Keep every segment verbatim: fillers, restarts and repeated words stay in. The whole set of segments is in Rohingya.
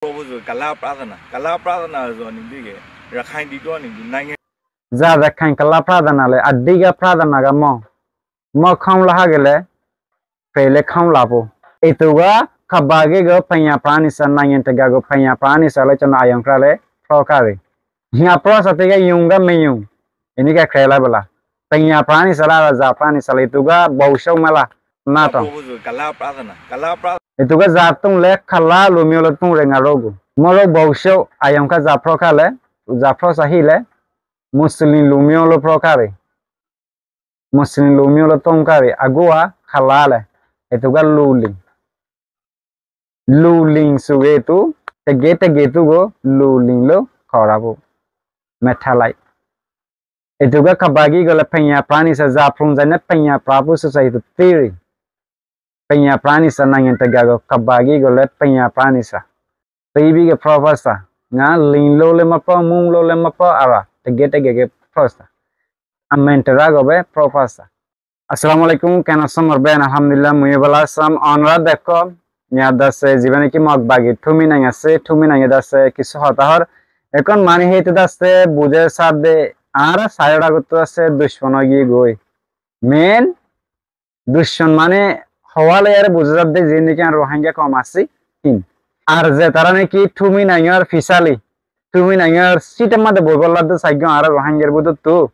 Proposal, kala pradana, kala pradana zo ni dige, rakhai di do ni di nangin. Za rakhai kala pradana le, adiga pradana ga mo. Mo khaum laha gele, pele khaum lapo. Ituga kabagi go penya pranisa nangin tega go penya pranisa le chana ayong krale, prokari. Nya prosa tega yunga meyung. Ini ka krela bela. Penya pranisa la, za pranisa la, ituga baushok mela. Nato. Ituga za tung le kala lumio lo tung renga rogu. Moro baushok ayamka za prokale, za prosa hile, muslin lumio lo prokare. Muslin lumio lo tongkare, agua kala le. Ituga luling. Luling suge itu, tege tege itu go luling lo korabo. Metalai. Ituga kabagi gole penya pranisa za prung zane penya prabu susa itu tiri. Penya pranisa nangin tega go kabagi gole penya pranisa. Tibi ge profesa. Nga ling lo le mapa, mung lo le mapa, ara. Tege tege ge profesa. Amen tera go be profesa. Assalamu alaikum, ken aso mor ben? Alhamdulillah, mui bala asam. Onra dekko, ya dase zibane ki mok bagi tumi nang ase, tumi nang dase kisu hota hor. Ekon mani hete dase buze sade, ara saira gotto ase dushmon gi goi. Men dushmon mane howale yare buze sade zindiki ar Rohingya kom ase hin. Ar ze tara naki tumi nang ar fisali, tumi nang ar sita made boi bolla do saiggo ara Rohingyar budo tu.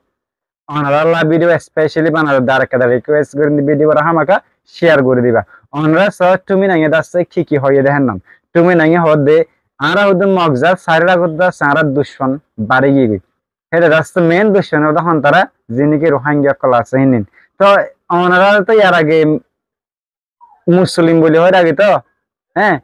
Onara la video specially banade dar kada request gorin di video bara hamaka share gori diba. Onara so tumi nange dasse ki ki hoye dehen nam. Tumi nange hodde ara hudun mokza sari ragot da sara dushmon bari gi gi. Hede dasse main dushmon oda hon tara zini ki Rohingya kol ase hinin. To onara to yar age Muslim buli hoi ragi to, eh,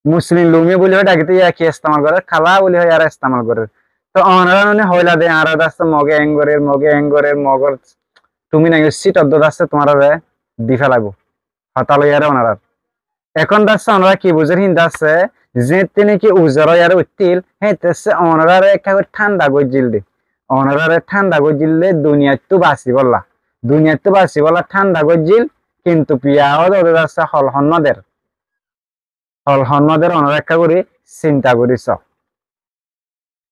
Muslim lumi buli hoi dagite iya ki estemal gorer, kala buli hoi ara estemal gorer. To onara noni hoila de ara daste moge eng gorer, moge eng gorer, mogor tumi nagi sit oddo daste tumara re di felaibo. Hotá loi ara onarar. Ekon daste onara ki buzer hin daste, zeti niki uzar oi ara uttil, hete se onara re ekka gori thanda gojjil de. Onara re thanda gojjil de duniyattu basi bolla. Duniyattu basi bolla thanda gojjil, kintu piya ode ode daste hol hon no der. Hol hon no der, onara ekka gori sinta gori so.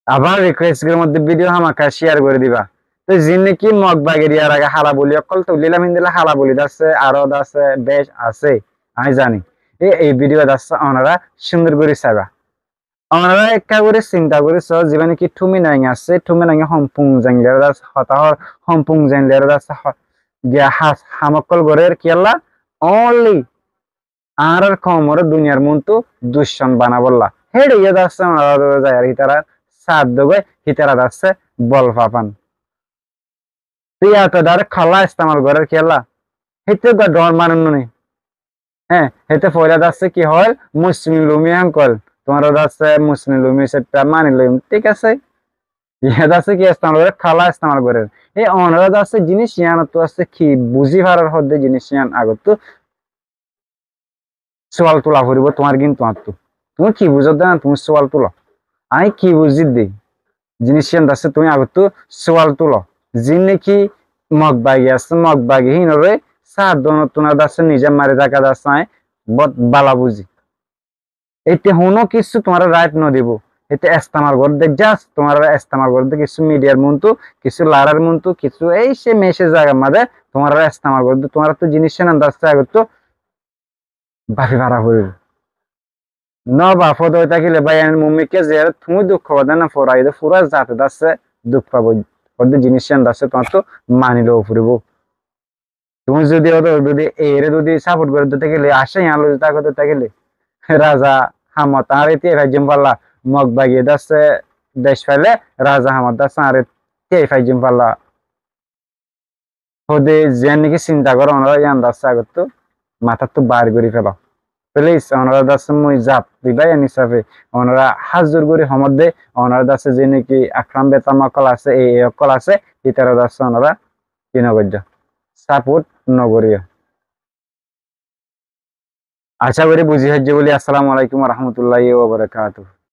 Abar request gori modde video hamaka share gori diba. To zin niki mok bageri ar age hala buli okkol tulilam indila hala buli dasse aro dasse besh ase. Ai zani. E, ei video dasse onara sundur gori saiba. Onara ekka gori sinta gori so, ziba niki tumi nang ase, tumi nange hom pung jeng lera dasse hota hor, hom pung jeng lera dasse ho-, giya has hamokkol gorer kiyalla only Añárar koumoré duniyar muntu ducmon banabolla. Héçe yó dassé onorá dóre zai ar hítara saat dógoi hítara dassé bol fapan. Tui eto dare kala estemal gorer kiyólla? Héte uggwá dhoóñr manúic noni. Hé, héte foila dassé ki hoil? Muslim lumi hán koil. Tuáñra dassé Muslim lumi setta mani loiyum, thík asé? Yá dassé ki estemal gorer? Kala estemal gorer. E onorá dassé jinis yíanottú dassé ki buzí farar hoddé jinis yían agottú sual tula foribó tuáñr gin tuáñttú. Tuñí ki buzódde na tuñí sual tuló. Aññí ki buzídde? Jinis yían dassé tuñí agottú sual tuló. Ziín niki mok bagi asé, mok bagi híinoré sáat donottú na dassé nizam mari táka dassé aññí bóut bála buzí. Ete honó kissú tuáñra right nodibó. Ete estemal gorédde, just tuáñra estemal gorédde kissú midiyar muntu, kissú larar muntu, kissú ei se mece zagar mazé tuáñra estemal gorédde, tuáñrattú jinis yían dassé agottú bafi fara foribó. No bafó dói tákile bái, en mumikká ziyaré tuñí duk fabá de na foraiyé de fura zate dassé duk fabó. Hoddé jinis yían dassé tuáñttú mani loi foribó. Tuñí zudi ódor zudi eire zudi support gorédde tákile, acá yían loi tákode tákile, raza hamot añáre tiyai faijjum falla, mok bagi dassé dec faile, raza hamot dassé añáre tiyai faijjum falla. Hode ziyan niki sinta goró onorá yían dassé agottú matáttu bar gorí felo. Please, onorá dassé mui zat diba yían hísafe, onorá házur gorí homodde, onorá dassé ze niki Akram Betam okkol asé, ei ei okkol asé, ítara dassé onorá ki nogoijjó? Support nogoríyo. Acá gorí buzí faijjó buli. Assalamu alaikum wa rahmatullahi wa barakatuhu.